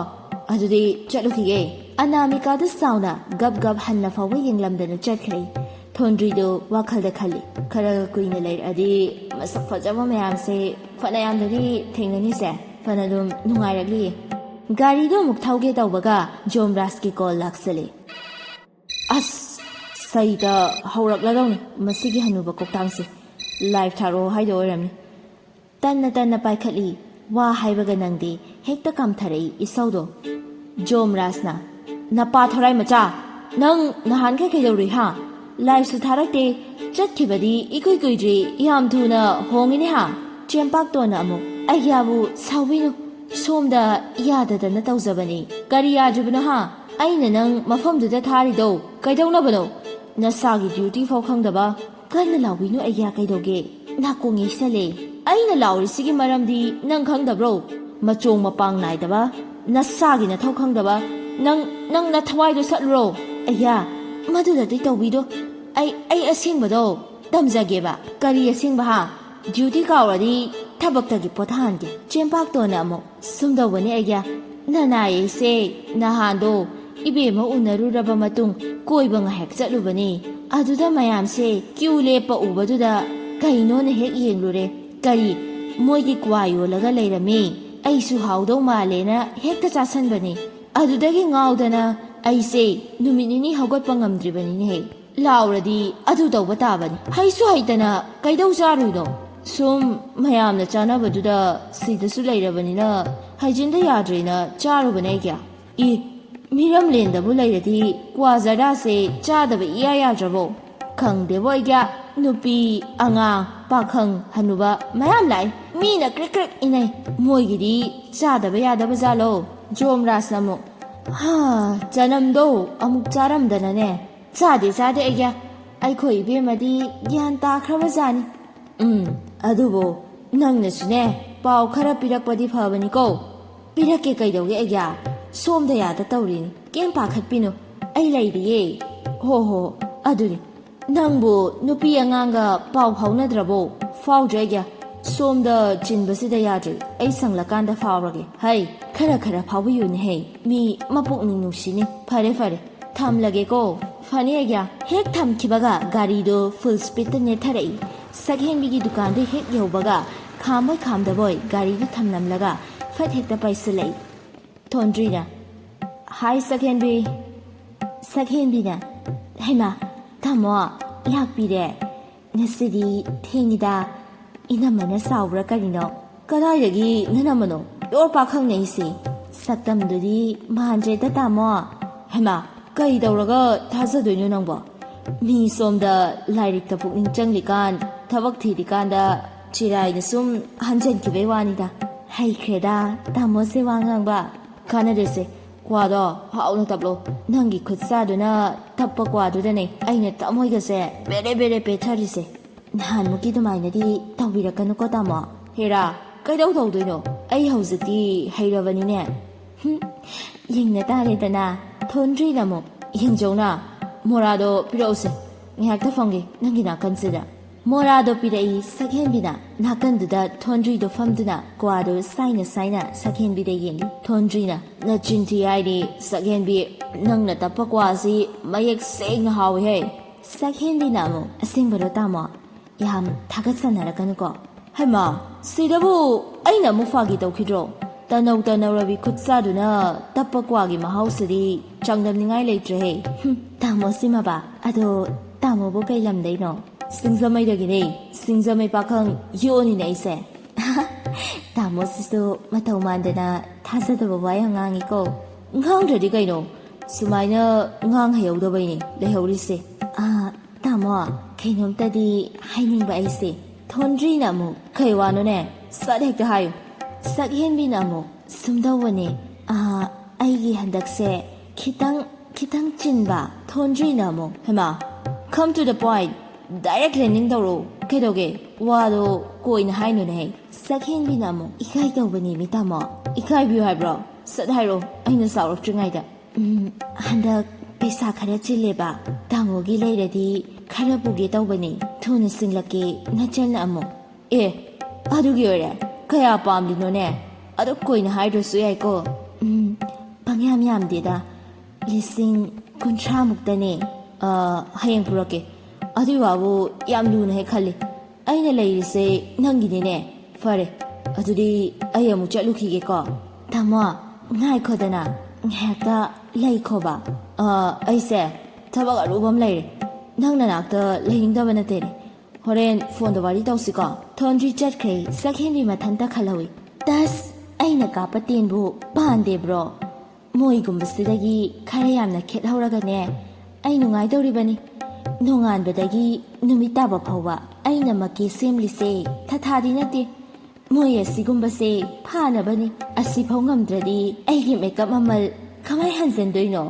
ꯑꯗꯨꯗꯤ ꯆꯠꯂꯨꯈꯤꯒꯦ"꯫ ꯑꯅꯥꯃꯤꯀꯥꯗꯨ ꯁꯥꯎꯅ ꯒꯞ ꯒꯞ ꯍꯟꯅ ꯐꯥꯎꯕ ꯌꯦꯡꯂꯝꯗꯅ ꯆꯠꯈ꯭ꯔꯦ꯫ ꯊꯣꯟꯗ꯭ꯔꯤꯗꯨ ꯋꯥꯈꯜꯗ ꯈꯜꯂꯤ, "ꯈꯔ ꯀꯨꯏꯅ ꯂꯩꯔꯛꯑꯗꯤ ꯃꯁꯛ ꯐꯖꯕ ꯃꯌꯥꯝꯁꯦ ꯐꯅꯌꯥꯝꯗꯗꯤ ꯊꯦꯡꯅꯅꯤꯁꯦ꯫ ꯐꯅꯗꯨꯝ ꯅꯨꯡꯉꯥꯏꯔꯛꯂꯤꯌꯦ"꯫ ꯒꯥꯔꯤꯗꯣ ꯑꯃꯨꯛ ꯊꯧꯒꯦ ꯇꯧꯕꯒ ꯖꯣꯝꯔꯥꯖꯀꯤ ꯀꯣꯜ ꯂꯥꯛꯁꯜꯂꯦ꯫ ꯑꯁ! ꯁꯩꯇ ꯍꯧꯔꯛꯂꯗꯧꯅꯤ ꯃꯁꯤꯒꯤ ꯍꯅꯨꯕ ꯀꯣꯛꯇꯥꯡꯁꯦ꯫ ꯂꯥꯏꯐ ꯊꯥꯔꯛꯑꯣ ꯍꯥꯏꯗꯣ ꯑꯣꯏꯔꯝꯅꯤ꯫ ꯇꯟꯅ ꯇꯟꯅ ꯄꯥꯏꯈꯠꯂꯤ꯫ ꯋꯥ ꯍꯥꯏꯕꯒ ꯅꯪꯗꯦ꯫ ꯍꯦꯛꯇ ꯀꯥꯝꯊꯔꯛꯏ ꯏꯁꯧꯗꯣ꯫ ꯖꯣꯝꯔꯥꯖꯅ, "ꯅꯄꯥ ꯊꯣꯔꯥꯏ ꯃꯆꯥ! ꯅꯪ ꯅꯍꯥꯟꯈꯩ ꯀꯩꯗꯧꯔꯨꯏ ꯍꯥ? ꯂꯥꯏꯁꯨ ꯊꯥꯔꯛꯇꯦ꯫ ꯆꯠꯈꯤꯕꯗꯤ ꯏꯀꯨꯏ ꯀꯨꯏꯗ꯭ꯔꯤ꯫ ꯌꯥꯝ ꯊꯨꯅ ꯍꯣꯡꯉꯤꯅꯦ ꯍꯥ?" ꯆꯦꯝꯄꯥꯛꯇꯣꯟꯅ ꯑꯃꯨꯛ, "ꯑꯩꯒ꯭ꯌꯥꯕꯨ ꯁꯥꯎꯕꯤꯅꯨ, ꯁꯣꯝꯗ ꯌꯥꯗꯗꯅ ꯇꯧꯖꯕꯅꯤ꯫ ꯀꯔꯤ ꯌꯥꯗ꯭ꯔꯤꯕꯅꯣ ꯍꯥ? ꯑꯩꯅ ꯅꯪ ꯃꯐꯝꯗꯨꯗ ꯊꯥꯔꯤꯗꯣ ꯀꯩꯗꯧꯅꯕꯅꯣ? ꯅꯁꯥꯒꯤ ꯗ꯭ꯌꯨꯇꯤ ꯐꯥꯎ ꯈꯪꯗꯕ?" "ꯀꯟꯅ ꯂꯥꯎꯕꯤꯅꯨ ꯑꯩꯒ꯭ꯌꯥ, ꯀꯩꯗꯧꯒꯦ? ꯅꯥꯀꯣꯡ ꯌꯩꯁꯜꯂꯦ꯫ ꯑꯩꯅ ꯂꯥꯎꯔꯤꯁꯤꯒꯤ ꯃꯔꯝꯗꯤ ꯅꯪ ꯈꯪꯗꯕ꯭ꯔꯣ? ꯃꯆꯣꯡ ꯃꯄꯥꯡ ꯅꯥꯏꯗꯕ, ꯅꯁꯥꯒꯤ ꯅꯊꯧ ꯈꯪꯗꯕ, ꯅꯪ, ꯅꯪ ꯅꯊꯋꯥꯏꯗꯣ ꯁꯠꯂꯨꯔꯣ꯫ ꯑꯩꯒ꯭ꯌꯥ, ꯃꯗꯨꯗꯗꯤ ꯇꯧꯕꯤꯗꯣ꯫ ꯑꯩ, ꯑꯩ ꯑꯁꯦꯡꯕꯗꯣ ꯇꯝꯖꯒꯦꯕ꯫" "ꯀꯔꯤ ꯑꯁꯦꯡꯕ ꯍꯥ? ꯗ꯭ꯌꯨꯇꯤ ꯀꯥꯎꯔꯗꯤ ꯊꯕꯛꯇꯒꯤ ꯄꯣꯊꯥꯍꯟꯒꯦ꯫" ꯆꯦꯝꯄꯥꯛꯇꯣꯟꯅ ꯑꯃꯨꯛ, "ꯁꯨꯝ ꯇꯧꯕꯅꯦ ꯑꯩꯒ꯭ꯌꯥ, ꯅꯅꯥꯏ ꯑꯩꯁꯦ ꯅꯍꯥꯟꯗꯣ ꯏꯕꯦꯝꯃ ꯎꯅꯔꯨꯔꯕ ꯃꯇꯨꯡ ꯀꯣꯏꯕ ꯉꯥꯏꯍꯥꯛ ꯆꯠꯂꯨꯕꯅꯦ꯫ ꯑꯗꯨꯗ ꯃꯌꯥꯝꯁꯦ ꯀ꯭ꯌꯨ ꯂꯦꯞꯄ ꯎꯕꯗꯨꯗ ꯀꯩꯅꯣꯅ ꯍꯦꯛ ꯌꯦꯡꯂꯨꯔꯦ꯫ ꯀꯔꯤ, ꯃꯣꯏꯒꯤ ꯀ꯭ꯋꯥ ꯌꯣꯜꯂꯒ ꯂꯩꯔꯝꯃꯦ꯫ ꯑꯩꯁꯨ ꯍꯥꯎꯗꯧ ꯃꯥꯜꯂꯦꯅ ꯍꯦꯛꯇ ꯆꯥꯁꯟꯕꯅꯦ꯫ ꯑꯗꯨꯗꯒꯤ ꯉꯥꯎꯗꯅ ꯑꯩꯁꯦ ꯅꯨꯃꯤꯠ ꯅꯤꯅꯤ ꯍꯧꯒꯠꯄ ꯉꯝꯗ꯭ꯔꯤꯕꯅꯤꯅꯦꯍꯦ꯫ ꯂꯥꯎꯔꯗꯤ ꯑꯗꯨ ꯇꯧꯕ ꯇꯥꯕꯅꯤ꯫ ꯍꯩꯁꯨ ꯍꯩꯇꯅ ꯀꯩꯗꯧ ꯆꯥꯔꯨꯏꯅꯣ? ꯁꯨꯝ ꯃꯌꯥꯝꯅ ꯆꯥꯅꯕꯗꯨꯗ ꯁꯤꯗꯁꯨ ꯂꯩꯔꯕꯅꯤꯅ ꯍꯩꯖꯤꯟꯗ ꯌꯥꯗ꯭ꯔꯦꯅ ꯆꯥꯔꯨꯕꯅꯦ ꯑꯩꯒꯤ꯫ ꯏ, ꯃꯤꯔꯝꯂꯦꯟꯗꯕꯨ ꯂꯩꯔꯗꯤ ꯀ꯭ꯋꯥ ꯖꯔꯗꯥꯁꯦ ꯆꯥꯗꯕ ꯏꯌꯥ ꯌꯥꯗ꯭ꯔꯕꯣ? ꯈꯪꯗꯦꯕꯣ ꯑꯩꯒ, ꯅꯨꯄꯤ, ꯑꯉꯥꯡ, ꯄꯥꯈꯪ, ꯍꯅꯨꯕ ꯃꯌꯥꯝ ꯂꯥꯛꯏ꯫ ꯃꯤꯅ ꯀ꯭ꯔꯤꯛ ꯀ꯭ꯔꯤꯛ ꯏꯅꯩ꯫ ꯃꯣꯏꯒꯤꯗꯤ ꯆꯥꯗꯕ ꯌꯥꯗꯕ ꯖꯥꯠꯂꯣ?" ꯖꯣꯝꯔꯥꯖꯅ ꯑꯃꯨꯛ, "ꯍꯥ, ꯆꯅꯝꯗꯣ ꯑꯃꯨꯛ ꯆꯥꯔꯝꯗꯅꯅꯦ꯫ ꯆꯥꯗꯦ, ꯆꯥꯗꯦ ꯑꯩꯒ꯫ ꯑꯩꯈꯣꯏ ꯏꯕꯦꯝꯃꯗꯤ ꯒ꯭ꯌꯥꯟ ꯇꯥꯈ꯭ꯔꯕ ꯖꯥꯠꯅꯤ꯫" "ꯎꯝ, ꯑꯗꯨꯕꯨ ꯅꯪꯅꯁꯨꯅꯦ, ꯄꯥꯎ ꯈꯔ ꯄꯤꯔꯛꯄꯗꯤ ꯐꯕꯅꯤꯀꯣ꯫" "ꯄꯤꯔꯛꯀꯦ ꯀꯩꯗꯧꯒꯦ ꯑꯩꯒ? ꯁꯣꯝꯗ ꯌꯥꯗ ꯇꯧꯔꯤꯅꯤ꯫ ꯀꯩꯝ ꯄꯥꯈꯠꯄꯤꯅꯨ, ꯑꯩ ꯂꯩꯔꯤꯌꯦ꯫" "ꯍꯣ ꯍꯣ, ꯑꯗꯨꯅꯤ꯫ ꯅꯪꯕꯨ ꯅꯨꯄꯤ ꯑꯉꯥꯡꯒ ꯄꯥꯎ ꯐꯥꯎꯅꯗ꯭ꯔꯕꯣ?" "ꯐꯥꯎꯗ꯭ꯔꯦ ꯑꯩꯒ꯫ ꯁꯣꯝꯗ ꯆꯤꯟꯕꯁꯤꯗ ꯌꯥꯗ꯭ꯔꯦ꯫ ꯑꯩ ꯁꯪꯂꯀꯥꯟꯗ ꯐꯥꯎꯔꯒꯦ꯫" "ꯍꯩ, ꯈꯔ ꯈꯔ ꯐꯥꯎꯕꯤꯌꯨꯅꯦ ꯍꯩ꯫ ꯃꯤ ꯃꯄꯨꯛꯅꯤꯡ ꯅꯨꯡꯁꯤꯅꯤ꯫ ꯐꯔꯦ ꯐꯔꯦ, ꯊꯝꯂꯒꯦꯀꯣ꯫" "ꯐꯅꯤ ꯑꯩꯒ꯫" ꯍꯦꯛ ꯊꯝꯈꯤꯕꯒ ꯒꯥꯔꯤꯗꯣ ꯐꯨꯜ ꯁ꯭ꯄꯤꯗꯇ ꯅꯦꯠꯊꯔꯛꯏ꯫ ꯁꯛꯍꯦꯟꯕꯤꯒꯤ ꯗꯨꯀꯥꯟꯗꯨ ꯍꯦꯛ ꯌꯧꯕꯒ ꯈꯥꯝꯕꯣꯏ ꯈꯥꯝꯗꯕꯣꯏ ꯒꯥꯔꯤꯗꯨ ꯊꯝꯂꯝꯂꯒ ꯐꯠ ꯍꯦꯛꯇ ꯄꯥꯏꯁꯤꯜꯂꯛꯏ꯫ ꯊꯣꯟꯗ꯭ꯔꯤꯅ, "ꯍꯥꯏ ꯁꯛꯍꯦꯟꯕꯤ꯫" ꯁꯛꯍꯦꯟꯕꯤꯅ, "ꯍꯩꯃꯥ, ꯇꯥꯃꯣ ꯂꯥꯛꯄꯤꯔꯦ꯫ ꯉꯁꯤꯗꯤ ꯊꯦꯡꯉꯤꯗ꯫ ꯏꯅꯝꯃꯅ ꯁꯥꯎꯕ꯭ꯔꯥ ꯀꯔꯤꯅꯣ?" "ꯀꯗꯥꯏꯗꯒꯤ ꯅꯅꯝꯃꯅꯣ? ꯌꯣꯔ ꯄꯥꯈꯪꯅꯦ ꯑꯩꯁꯦ꯫ ꯁꯛꯇꯝꯗꯨꯗꯤ ꯃꯥꯟꯗ꯭ꯔꯦꯗ ꯇꯥꯃꯣ꯫" "ꯍꯩꯃꯥ, ꯀꯩ ꯇꯧꯔꯒ ꯊꯥꯖꯗꯣꯏꯅꯣ ꯅꯪꯕꯣ? ꯃꯤ ꯁꯣꯝꯗ ꯂꯥꯏꯔꯤꯛꯇ ꯄꯨꯛꯅꯤꯡ ꯆꯪꯂꯤꯀꯥꯟ, ꯊꯕꯛ ꯊꯤꯔꯤꯀꯥꯟꯗ ꯆꯤꯔꯥꯏꯅ ꯁꯨꯝ ꯍꯟꯖꯟꯈꯤꯕꯩ ꯋꯥꯅꯤꯗ꯫ ꯍꯩꯈ꯭ꯔꯦꯗ ꯇꯥꯃꯣꯁꯦ ꯋꯥ ꯉꯥꯡꯕ꯫ ꯀꯥꯟꯅꯗꯦꯁꯦ, ꯀ꯭ꯋꯥꯗꯣ ꯍꯥꯎꯅ ꯇꯞꯂꯣ꯫ ꯅꯪꯒꯤ ꯈꯨꯠ ꯁꯥꯗꯨꯅ ꯇꯞꯄ ꯀ꯭ꯋꯥꯗꯨꯗꯅꯦ ꯑꯩꯅ ꯊꯃꯣꯏꯒꯁꯦ ꯕꯦꯔꯦ ꯕꯦꯔꯦ ꯄꯦꯊꯔꯤꯁꯦ꯫ ꯅꯍꯥꯟꯃꯨꯛꯀꯤ ꯑꯗꯨꯃꯥꯏꯅꯗꯤ ꯇꯧꯕꯤꯔꯛꯀꯅꯨꯀꯣ ꯇꯥꯃꯣ꯫ ꯍꯦꯔꯥ, ꯀꯩꯗꯧ ꯇꯧꯗꯣꯏꯅꯣ? ꯑꯩ ꯍꯧꯖꯤꯛꯇꯤ ꯍꯩꯔꯕꯅꯤꯅꯦ꯫ ꯍꯨꯝ, ꯌꯦꯡꯅ ꯇꯥꯔꯦꯗꯅ꯫ ꯊꯣꯟꯗ꯭ꯔꯤꯅ ꯑꯃꯨꯛ, "ꯌꯦꯡꯖꯧꯅ, ꯃꯣꯔꯥꯗꯣ ꯄꯤꯔꯛꯎꯁꯦ, ꯉꯥꯏꯍꯥꯛꯇ ꯐꯝꯒꯦ ꯅꯪꯒꯤ ꯅꯥꯀꯟꯁꯤꯗ"꯫ ꯃꯣꯔꯥꯗꯣ ꯄꯤꯔꯛꯏ ꯁꯛꯍꯦꯟꯕꯤꯅ꯫ ꯅꯥꯀꯟꯗꯨꯗ ꯊꯣꯟꯗ꯭ꯔꯤꯗꯣ ꯐꯝꯗꯨꯅ ꯀ꯭ꯋꯥꯗꯣ ꯁꯥꯏꯅ ꯁꯥꯏꯅ ꯁꯛꯍꯦꯟꯕꯤꯗ ꯌꯦꯡꯂꯤ꯫ ꯊꯣꯟꯗ꯭ꯔꯤꯅ, "ꯅꯆꯤꯟ ꯊꯤ ꯍꯥꯏꯔꯤ ꯁꯛꯍꯦꯟꯕꯤ, ꯅꯪꯅ ꯇꯞꯄ ꯀ꯭ꯋꯥꯁꯤ ꯃꯌꯦꯛ ꯁꯦꯡꯅ ꯍꯥꯎꯏꯍꯦ"꯫ ꯁꯛꯍꯦꯟꯕꯤꯅ ꯑꯃꯨꯛ, "ꯑꯁꯦꯡꯕꯔꯣ ꯇꯥꯃꯣ? ꯌꯥꯝ ꯊꯥꯒꯠꯆꯟꯅꯔꯛꯀꯅꯨꯀꯣ"꯫ "ꯍꯩꯃꯥ, ꯁꯤꯗꯕꯨ ꯑꯩꯅ ꯑꯃꯨꯛ ꯐꯥꯒꯤ ꯇꯧꯈꯤꯗ꯭ꯔꯣ? ꯇꯅꯧ ꯇꯅꯧꯔꯕꯤ ꯈꯨꯠ ꯆꯥꯗꯨꯅ ꯇꯞꯄ ꯀ꯭ꯋꯥꯒꯤ ꯃꯍꯥꯎꯁꯤꯗꯤ ꯆꯥꯡꯗꯝꯅꯤꯡꯉꯥꯏ ꯂꯩꯇ꯭ꯔꯦꯍꯦ"꯫ "ꯍꯨꯝ, ꯇꯥꯃꯣ ꯁꯤꯃꯕ, ꯑꯗꯣ ꯇꯥꯃꯣꯕꯨ ꯀꯩ ꯂꯝꯗꯩꯅꯣ?" "ꯁꯤꯡꯖꯃꯩꯗꯒꯤꯅꯦ, ꯁꯤꯡꯖꯃꯩ ꯄꯥꯈꯪ ꯌꯣꯟꯅꯤꯅꯦ ꯑꯩꯁꯦ"꯫ ꯇꯥꯃꯣꯁꯤꯁꯨ ꯃꯇꯧ ꯃꯥꯟꯗꯅ ꯊꯥꯖꯗꯕ ꯋꯥ ꯌꯥꯝ ꯉꯥꯡꯉꯤꯀꯣ꯫ ꯉꯥꯡꯗ꯭ꯔꯗꯤ ꯀꯩꯅꯣ, ꯁꯨꯃꯥꯏꯅ ꯉꯥꯡ ꯍꯩꯍꯧꯗꯕꯩꯅꯦ ꯂꯩꯍꯧꯔꯤꯁꯦ꯫ "ꯑꯥ, ꯇꯥꯃꯣ, ꯀꯩꯅꯣꯝꯇꯗꯤ ꯍꯥꯏꯅꯤꯡꯕ ꯑꯩꯁꯦ"꯫ ꯊꯣꯟꯗ꯭ꯔꯤꯅ ꯑꯃꯨꯛ, "ꯀꯩ ꯋꯥꯅꯣꯅꯦ? ꯁꯠ ꯍꯦꯛꯇ ꯍꯥꯏꯌꯨ"꯫ ꯁꯛꯍꯦꯟꯕꯤꯅ ꯑꯃꯨꯛ, "ꯁꯨꯝꯗꯧꯕꯅꯦ, ꯑꯥ, ꯑꯩꯒꯤ ꯍꯟꯗꯛꯁꯦ ꯈꯤꯇꯪ, ꯈꯤꯇꯪ ꯆꯤꯟꯕ"꯫ ꯊꯣꯟꯗ꯭ꯔꯤꯅ ꯑꯃꯨꯛ, "ꯍꯩꯃꯥ, come to the point, direct landing ꯇꯧꯔꯣ, ꯀꯩꯗꯧꯒꯦ? ꯋꯥꯗꯣ ꯀꯣꯏꯅ ꯍꯥꯏꯅꯨꯅꯦꯍꯦ"꯫ ꯁꯛꯍꯦꯟꯕꯤꯅ ꯑꯃꯨꯛ, "ꯏꯀꯥꯏ ꯇꯧꯕꯅꯦ ꯃꯤ ꯇꯥꯃꯣ"꯫ "ꯏꯀꯥꯏꯕꯤꯌꯨ ꯍꯥꯏꯕ꯭ꯔꯣ? ꯁꯠ ꯍꯥꯏꯔꯣ, ꯑꯩꯅ ꯆꯥꯎꯔꯛꯇ꯭ꯔꯤꯉꯩꯗ"꯫ "ꯎꯝ, ꯍꯟꯗꯛ ꯄꯩꯁꯥ ꯈꯔ ꯆꯤꯜꯂꯦꯕ, ꯇꯥꯃꯣꯒꯤ ꯂꯩꯔꯗꯤ ꯈꯔ ꯄꯨꯒꯦ ꯇꯧꯕꯅꯦ, ꯊꯨꯅ ꯁꯤꯡꯂꯛꯀꯦ"꯫ ꯅꯆꯟꯅ ꯑꯃꯨꯛ, "ꯑꯦ, ꯑꯗꯨꯒꯤ ꯑꯣꯏꯔꯦ? ꯀꯌꯥ ꯄꯥꯝꯂꯤꯅꯣꯅꯦ? ꯑꯗꯨꯛ ꯀꯨꯏꯅ ꯍꯥꯏꯗ꯭ꯔꯁꯨ ꯌꯥꯏꯀꯣ"꯫ "ꯎꯝ, ꯄꯪꯌꯥꯝ ꯌꯥꯝꯗꯦꯗ, ꯂꯤꯁꯤꯡ ꯀꯨꯟꯊ꯭ꯔꯥ ꯃꯨꯛꯇꯅꯦ"꯫ "ꯑ, ꯍꯌꯦꯡ ꯄꯨꯔꯛꯀꯦ"꯫ "ꯑꯗꯨꯏ ꯋꯥꯕꯨ ꯌꯥꯝ ꯂꯨꯅ ꯍꯦꯛ ꯈꯜꯂꯤ꯫ ꯑꯩꯅ ꯂꯩꯔꯤꯁꯦ ꯅꯪꯒꯤꯅꯤꯅꯦ"꯫ "ꯐꯔꯦ, ꯑꯗꯨꯗꯤ ꯑꯩ ꯑꯃꯨꯛ ꯆꯠꯂꯨꯈꯤꯒꯦꯀꯣ"꯫ "ꯇꯥꯃꯣ, ꯉꯥꯏꯈꯣꯗꯅ, ꯉꯥꯏꯍꯥꯛꯇ ꯂꯩꯈꯣꯕ"꯫ "ꯑ, ꯑꯩꯁꯦ ꯊꯕꯛ ꯑꯔꯨꯕ ꯑꯃ ꯂꯩꯔꯦ, ꯅꯪ ꯅꯅꯥꯛꯇ ꯂꯩꯅꯤꯡꯗꯕ ꯅꯠꯇꯦꯅꯦ꯫ ꯍꯣꯔꯦꯟ ꯐꯣꯟꯗ ꯋꯥꯔꯤ ꯇꯧꯁꯤꯀꯣ"꯫ ꯊꯣꯟꯗ꯭ꯔꯤ ꯆꯠꯈ꯭ꯔꯦ꯫ ꯁꯛꯍꯦꯟꯕꯤ ꯃꯊꯟꯇ ꯈꯜꯍꯧꯏ, "ꯇꯁ, ꯑꯩꯅ ꯀꯥꯞꯄ ꯇꯦꯟꯕꯨ ꯄꯥꯟꯗꯦꯕ꯭ꯔꯣ? ꯃꯣꯏꯒꯨꯝꯕꯁꯤꯗꯒꯤ ꯈꯔ ꯌꯥꯝꯅ ꯈꯦꯠꯍꯧꯔꯒꯅꯦ ꯑꯩ ꯅꯨꯡꯉꯥꯏꯗꯧꯔꯤꯕꯅꯤ"꯫ ꯅꯣꯡꯉꯥꯟꯕꯗꯒꯤ ꯅꯨꯃꯤꯠ ꯇꯥꯕ ꯐꯥꯎꯕ ꯑꯩꯅ ꯃꯀꯦ ꯁꯦꯝꯂꯤꯁꯦ ꯊꯥꯊꯥꯗꯤ ꯅꯠꯇꯦ꯫ ꯃꯣꯏ ꯑꯁꯤꯒꯨꯝꯕꯁꯦ ꯐꯥꯅꯕꯅꯤ꯫ ꯑꯁꯤꯐꯥꯎ ꯉꯝꯗ꯭ꯔꯗꯤ ꯑꯩꯒꯤ ꯃꯦꯀꯞ ꯃꯃꯜ ꯀꯃꯥꯏ ꯍꯟꯖꯤꯟꯗꯣꯏꯅꯣ?